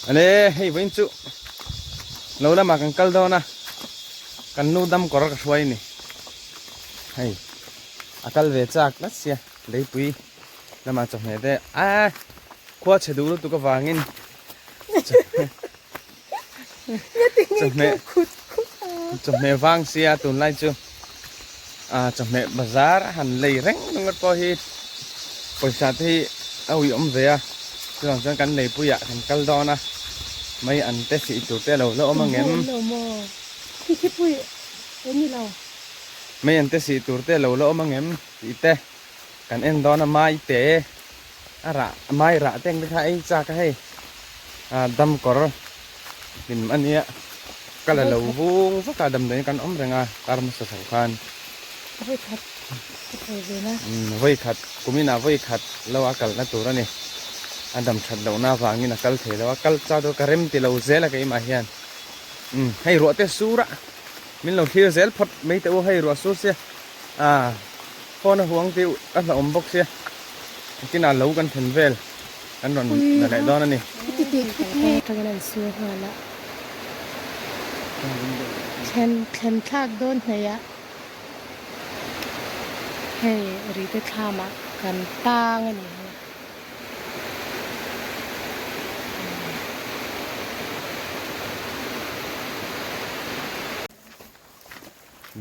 Ale hei vawiin chu lo lamah kan kal dawn a, kan nu dam kawr ka hruai a ni. Hei a kal ve chak tlat sia leipui lamah chawhmeh te a khua chhe duh lutuk avangin chawhmeh chawhmeh vang sia tunlai chu ah chawhmeh bazar a han lei reng ringawt pawh hi pawisa te hi a ui awm ve a chuvang chuan kan leipuiah kan kal dawn a mai an te sih tur te a lo la awm ang em mai an te sih tur te a lo la awm ang em tih te kan en dawn a mai te. A rah mai rah te ang te kha ei chak a hei ah dam kawr hlim a nia ka la lo vung vak a damdawiin kan awm reng a kar hmasa chho khan vawikhat ka thawh ve na umm vawikhat kumin ah vawikhat lo a kalna tur a ni a dam that lohna avangin a kal thei lo a kal chak chu ka rem ti lo zel a keimah hian umm hei ruah te sur a min lo thlir zel phawt mai teh u hei ruah sur sia ah phone a huang tih a hlauhawm bawk sia. Kinah lo kan then vel kan rawn la leh dawn a ni. Atangin an sur nghal a. Thlen thlen thlak dawn hnaih a hei rite thlamah kan tang a ni hi.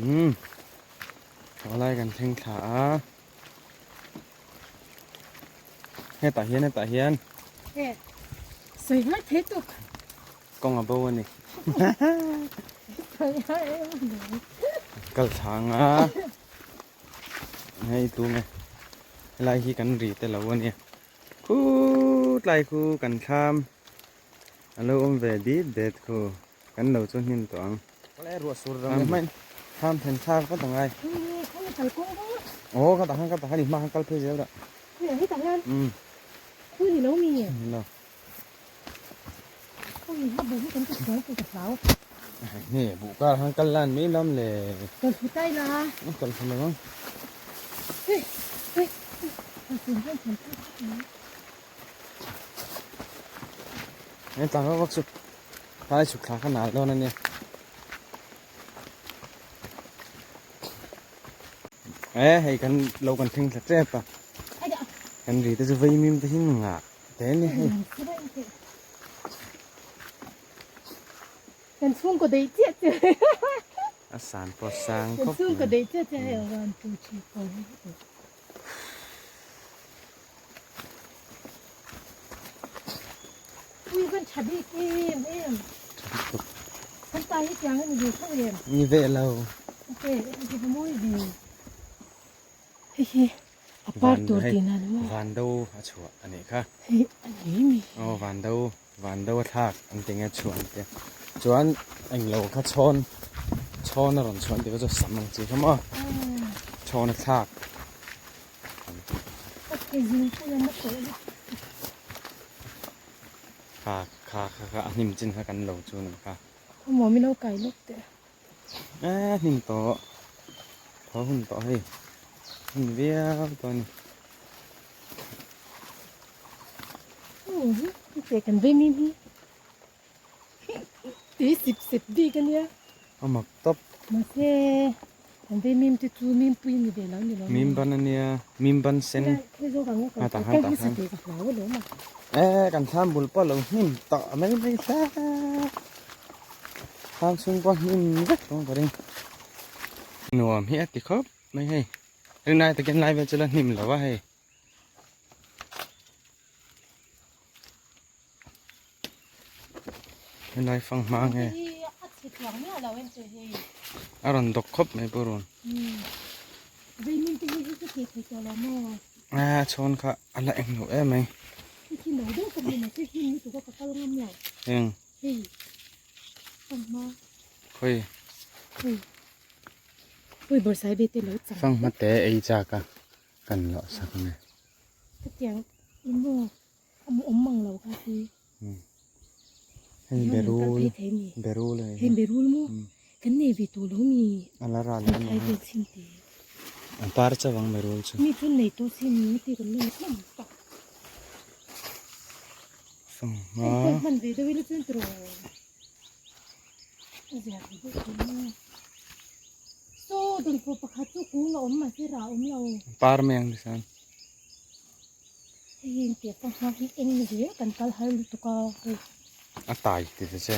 Umm thalai kan thleng thla a. Hetah hian hetah hian He sawi har thei tuk kawng a bo a ni sawi har em a ni kal thlang a hei tunge helai hi kan ri te lo a nia khut lai khu kan thlam a lo awm ve dit det khu kan lo chu hnim tawh ang. Ruah sur ram leh hmain thlam then thlak vat a ngai. Aw ka tah khan ka tah khan i hma khan kal phei zel dah. Umm. Ni lo. Nge buh kar khan kal lan mai lam le. Kal thlu lo ang. Hei tlang vak vak chu tlai chhuk thla kha nal dawn a nia. E hei kan lo kan thleng thla tep a. Kan ri te chu vei mim te hi ngah te a ni hei. Kan chhungkaw daih chiah chiah. A san pawh sang khawp mai. Kan chhungkaw daih chiah chiah hei 1 2 3 4 Ui kan tha bik em em. Kan ta hi tiang ani ve tho em. Ni ve lo. Ok, ti va mawi ve. Hei hi a par tur tih na ni maw. Van do a chhuah a nih kha. Hei a ni mi. Aw van do van do a thlak an ti nge chhuah an tia. Chuan englo kha chhawn chhawn a rawn chhuah an ti kha chu sam ang chi kha maw. Chhawn a thlak. Kha kha kha kha a hnim chin kha kan lo chu ni kha. Khaw min lo kai lawk teh. A hnim tawh tho hun tawh hei hun viau tawh a ni. Hei kan vei mim hi. Tui sip sep bik a nia. A mak tawp. Mahse kan vei mim te chu mim pui ni ve lo ni lo. Mim ban a nia, mim ban sen. Hei zawk ang a kan kal hmasa tih ka hlau alawm a. E kan thlam bul pawh lo hnim tawh mai mai hle. Thlam chhung pawh hnim vek tawh ka ring. Nuam hi a ti khawp mai hei. Rinai takin lai vel chu la hnim lo a hei. Helai fang hma nge a rawn dawk khawp mai pawh rawn a chhawn kha a la eng lo em mai eng khawi fanghma te ei chak a kan lawh sak a ni. A awm mang lo kha hi. Hei berul berul a ni. Hei berul maw? Kan nei ve tawh lo mi. A la ral em thai vel chin te. An par chauh ang berul chu. Mi chu nei tawh si ni ti kan la hlawm tak. Fanghma. Par mai ang tichuan. A tai ti ta che.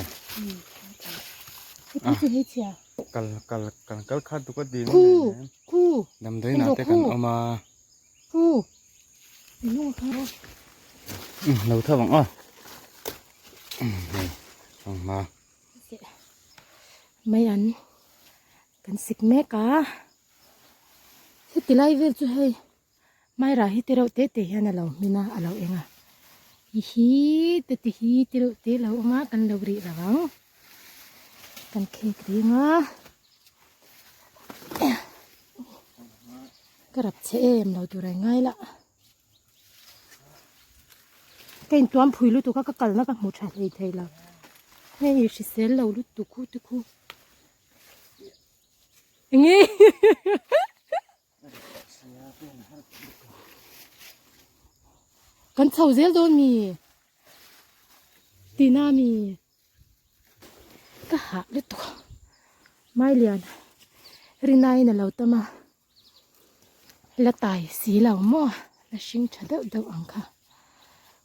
Kal kal kan kal khat duka ding damdawi nah te kan awm a. Lo tho ang aw. Hei fanghma. Mai an kan sik mek a. Heti lai vel chu hei Maira hi te reuh te te hian a lo hmin a, a lo eng a. Hi hi te te hi te reuh te lo awm a, kan lo rih lo ang. Kan khek reng a. Ka rap che em lo tur a ngai la. Ka intuam phui lutuk a, ka kalna ka hmu tha hlei thei lo. Hei hrisel lo lutuk khu te khu. Enge Kan chho zel dawn mi tina mi ka hah lutuk mai lian rinaiin a lo tam a la tai si lo maw la hring tha deuh deuh ang kha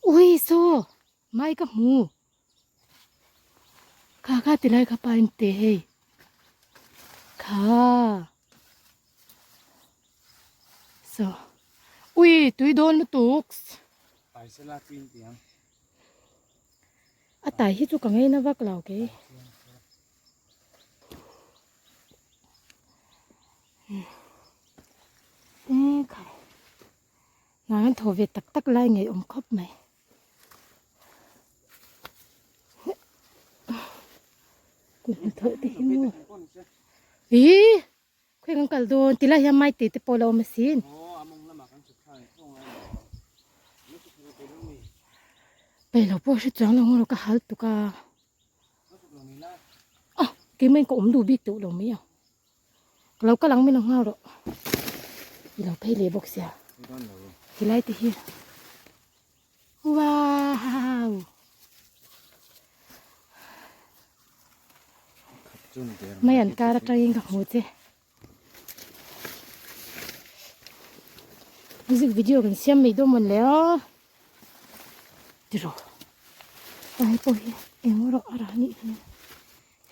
ui saw mai ka hmu. Kha kha ti lai kha pa in te hei kha so ui tui dawn lutuk a tai hi chu ka ngaina vak lo kei e khai nang an thaw ve tak tak lai ngei awm khawp mai. Kut hnathawh te hi maw ih khawi kan kal dawn ti lai hian mai te te pawh a lo awm asin peih lo pawh hre chuang lo ngaw ka hal tuk a ah keimah in ka awm duh bik teuh lo mai ang ka lo kal ang min lo nghal rawh i lo phei leh bawk sia ti lai te hi. Wow! Mai an kar atangin ka hmu che. Music video kan siam mai dawn mawn le aw. Tiro. Ai pawh hi eng rawh a rah nih hi.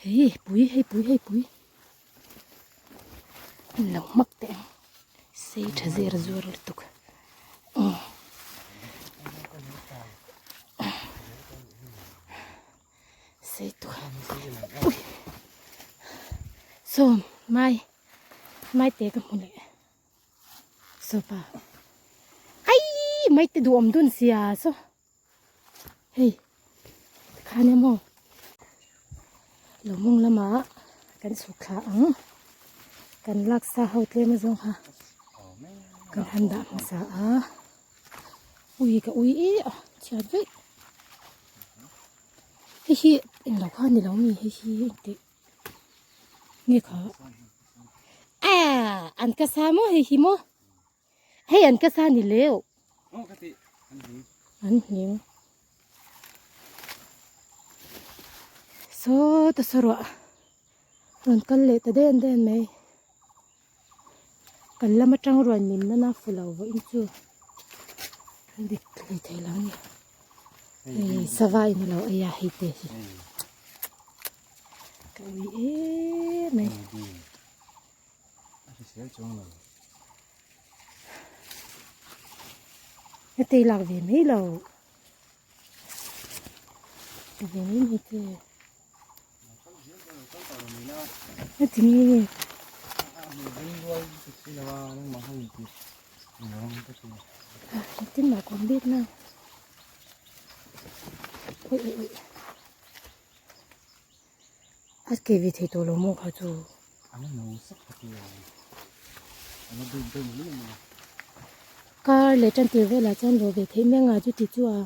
Hei pui hei pui hei pui. An lo hmak teh ang sei tha zer zuar lutuk sei tuk ui sawm mai mai te ka hmu leh sawpa ai mai te duhawm dun sia saw. Hei tikhan emaw lo mawng lamah kan chhuk thla ang kan laksa ho tlem azawng kha kan han dah hmasa a ui ka ui e a chhiat veih hei hi englo kha ni lo mi hei hi engtih nge kha a an ka sa maw hei hi maw. Hei an ka sa ni leu. An hning. Saw ta saw ruah. Rawn kal leh ta den den mai. Kan lam atang ruan min nana fu lo vawiin chu. An dik hlei thei lo a ni. Hei sava in a lo ei a hei te hi. Ka ui em mai. A hrisel chuang lo. Heti lak ve mai lo. Ka ve mai mai che. Heti nge. Tin mah kawm bik na. Ui ui ui. A ke ve thei tawh lo maw kha chu. Kar leh tan tir velah chuan lawh ve theih mai anga chu ti chu a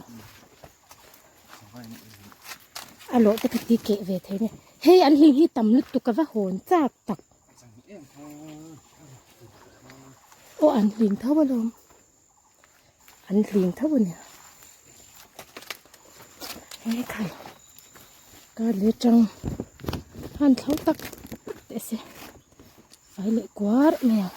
a lawh te kha ti keh ve thei nia hei an hling hi tam lutuk a va hawn chak tak aw an hling tho alawm an hling tho ania. Ekhai kar leh tang han thlo tak teh se fai leh kuar mai ang.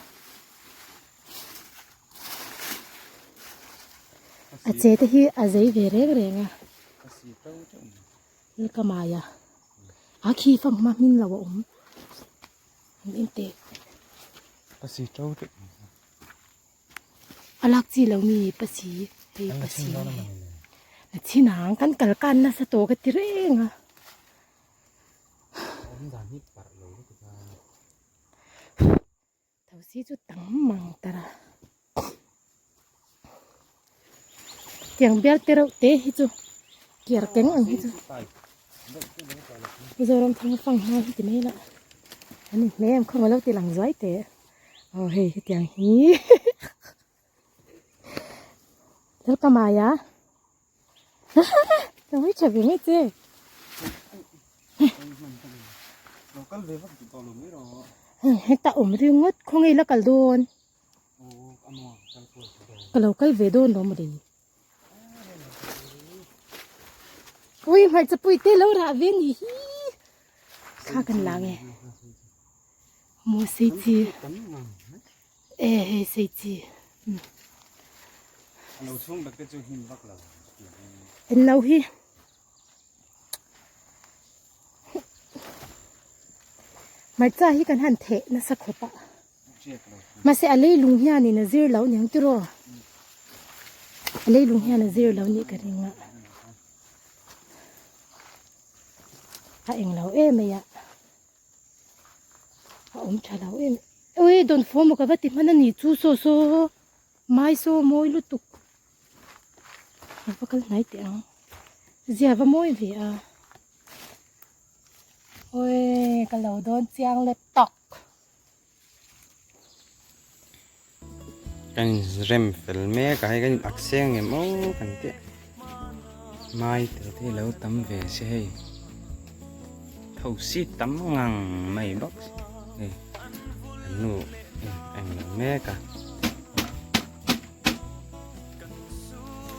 A che te hi a zei ve reng reng a. Ka mai a a khi fang hma hmin lo a awm an en teh. A lak chi lo mi pasi hei pasi a chhin ang kan kal kan nasa tawh ka ti reng a. Thosi chu tam mang tar a tiang bial te reuh te hi chu kiar keng ang hi chu Mizoram thang fang hma hi ti mai la an in hmel khawng a lo ti lang zuai teh aw hei hetiang hi Lalkamaya ka hawi tha ve mai che. Heta awm ringawt khawnge ila kal dawn. Ka lo kal ve dawn lo mawle. Ui hmarcha pui te lo rah ve ni hi. Thla kan la nge. Maw sei chi. E hei sei chi. Lo chhung tak te chu hnim vak lo. En lo hi. Hmarcha hi kan han theh nasa khawp a. Mahse a leilung hianin a zir lo niang tiraw? A leilung hian a zir lo nih ka ring a. A eng lo em mai a. A awm tha lo em. Ui dawnfawm maw ka va ti hman a ni chu saw saw mai saw mawi lutuk. A va kal hnai teh ang. Zia va mawi ve a. Ui ka lo dawn chiang le tawk. Kan inrem fel mek a hei kan in ak seng em aw kan tih mai te te lo tam ve se hei thosi tam ngang mai bawk hei an nu in eng lo mek a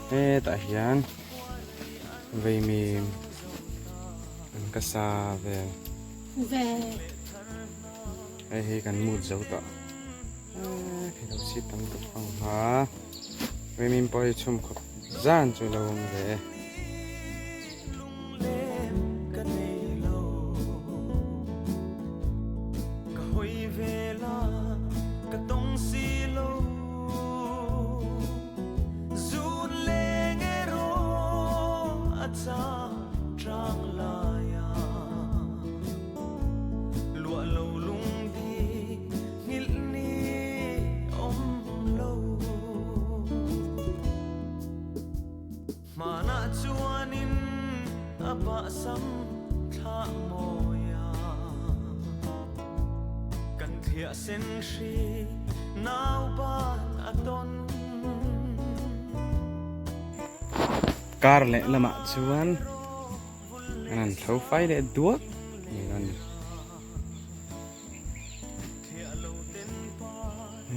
hetah hian vaimim an ka sa vel. Hei hi kan mut zo tawh khi lo si tam tak ang ha vaimin pawh hi chhum khawp zan chu lo awm ve e. Kar leh lamah chuan an han thlo fai leh duak ni a ni.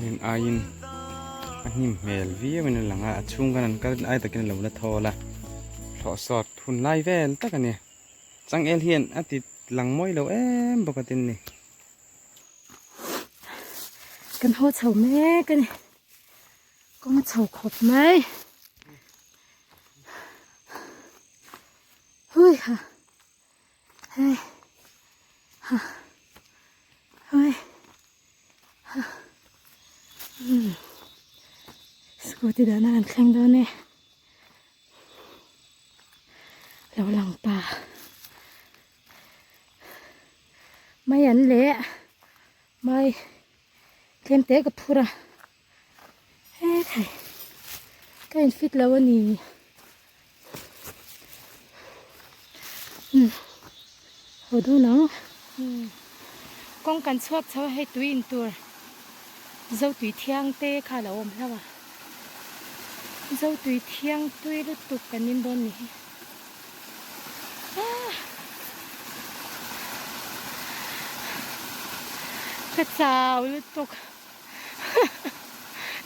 Heng aiin a hnim hmel viau in a lang a, a chhung khan an kal ai takin a lo la thawl a, thlawh sawt hun lai vel tak a ni. Changel hian a ti lang mawi lo em bawk a tin ni. Kan haw chho mek a ni. Kawng a chho khawp mai. Hui ha. Hei. Ha. Hui. Ha. Hmm. Scooty dahna kan thleng dawn e. Lo lang ta. Mai an leh. Mai. Tlem te ka phur a. Hekhai ka in fit lo a ni umm haw dawn ang umm kawng kan chhuak chho a hei tui in tur zo tui thiang te kha a lo awm hlauh a zo tui thiang tui lutuk kan in dawn ni hi ah ka chau lutuk.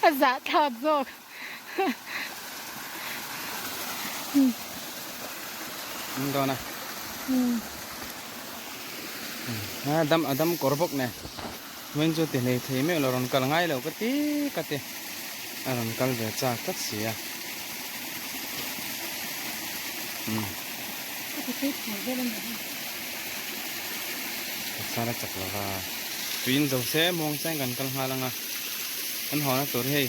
A zah thlak zawk. In dawn a. A dam a dam kawr bawk nen. Vawiin chu ti hlei thei meuh lo rawn kal ngai lo ka ti ka ti. A rawn kal ve chak tlat si a. Taksa la chak lo va. Tuiin zo se muang cheng kan kal nghal ang a. Kan haw na tur hi hei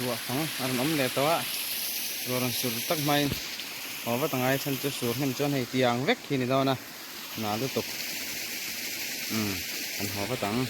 ruah fang a rawn awm leh tawh a. Ruah rawn sur tak hmain haw vat a ngai chhan chu sur hnem chuan hei tiang vek hi a ni dawn a. Nâ lutuk. Umm kan haw vat ang.